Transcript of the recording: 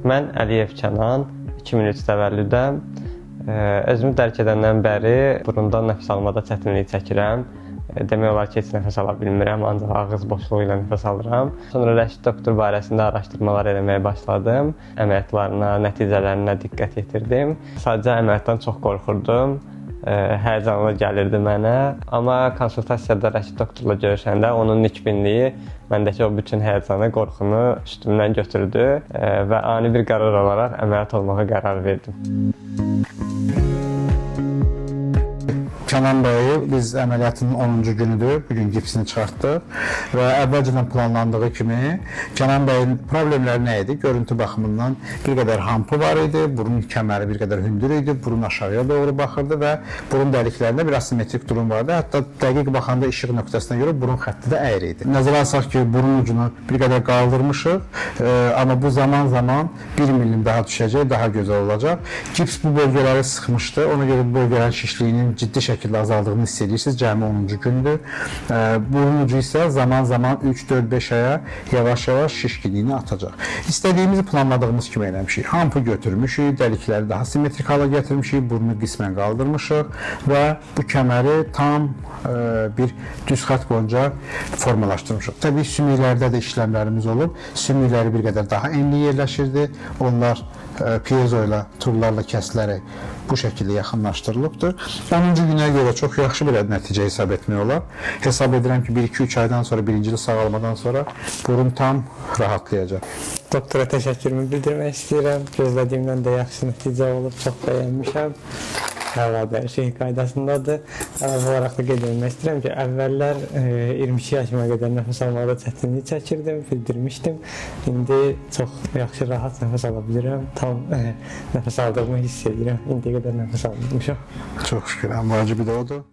Mən Əliyev Kənan, 2003 təvəllüdəm. Özümü dərk edəndən bəri burundan nəfəs almada çətinlik çəkirəm. Demək olar ki, heç nəfəs ala bilmirəm, ancaq ağız boşluğu ilə nəfəs alıram. Sonra Rəşid doktor barəsində araşdırmalar eləməyə başladım. Əməliyyatlarına, nəticələrinə diqqət yetirdim. Sadəcə əməliyyatdan çox qorxurdum. Həyəcanlı gəlirdi mənə. Amma konsultasiyada Rəşid doktorla görüşəndə onun nikbinliyi məndəki o bütün həyəcanı, qorxunu üstümdən götürdü və ani bir qərar olaraq əməliyyat olmağa qərar verdim. Kənan bəyi biz əməliyyatının 10-cu günüdür, bugün gipsini çıxartdıq və əvvəlcədən planlandığı kimi Kənan bəyin problemləri nə idi? Görüntü baxımından bir qədər hampı var idi, burun kəməri bir qədər hündür idi, burun aşağıya doğru baxırdı və burun dəliklərində bir asimetrik durum vardı. Hətta dəqiq baxanda işıq nöqtəsinə görə burun xətti də əyri idi. Nəzərə alsaq ki, burun ucunu bir qədər qaldırmışıq, amma bu zaman-zaman 1 millim daha düşəcək, daha gözəl olacaq. Gips bu bölgələri sıxmışdı, ona görə bu bölgələrin şişliyinin ciddi şəkildə azaldığını hiss edirsiniz. Cəmi 10-cu gündür. Burun ucu isə zaman-zaman 3-4-5 aya yavaş-yavaş şişkinliyini atacaq. İstədiyimizi planladığımız kimi eləmişik. Hampı götürmüşük, dəlikləri daha simmetrik hala gətirmişik, burnu qismən qaldırmışıq və bu kəməri tam bir düz xətt boyunca formalaşdırmışıq. Təbii sümüklərdə də işləmlərimiz olub. Sümükləri bir qədər daha enli yerləşirdi. Onlar piezo ilə, turlarla kəsilərək bu şəkildə yaxınlaşdırılıbdır. 10-cu günə görə çox yaxşı bir nəticə hesab etmək olar. Hesab edirəm ki, 1-2-3 aydan sonra, birincili sağalmadan sonra burun tam rahatlayacaq. Doktora təşəkkürümü bildirmək istəyirəm. Gözlədiyimdən də yaxşı nəticə olub, çox bəyənmişəm. Əladır, hər şey qaydasındadır. Əlavə olaraq da qeyd etmək istəyirəm ki, əvvəllər 22 yaşıma qədər nəfəs almaqda çətinlik çəkirdim, bildirmişdim. İndi çox yaxşı, rahat nəfəs ala bilirəm. Tam nəfəs aldığımı hiss edirəm. İndiyə qədər nəfəs almışam. Çox şükür, ən vacibi də odur.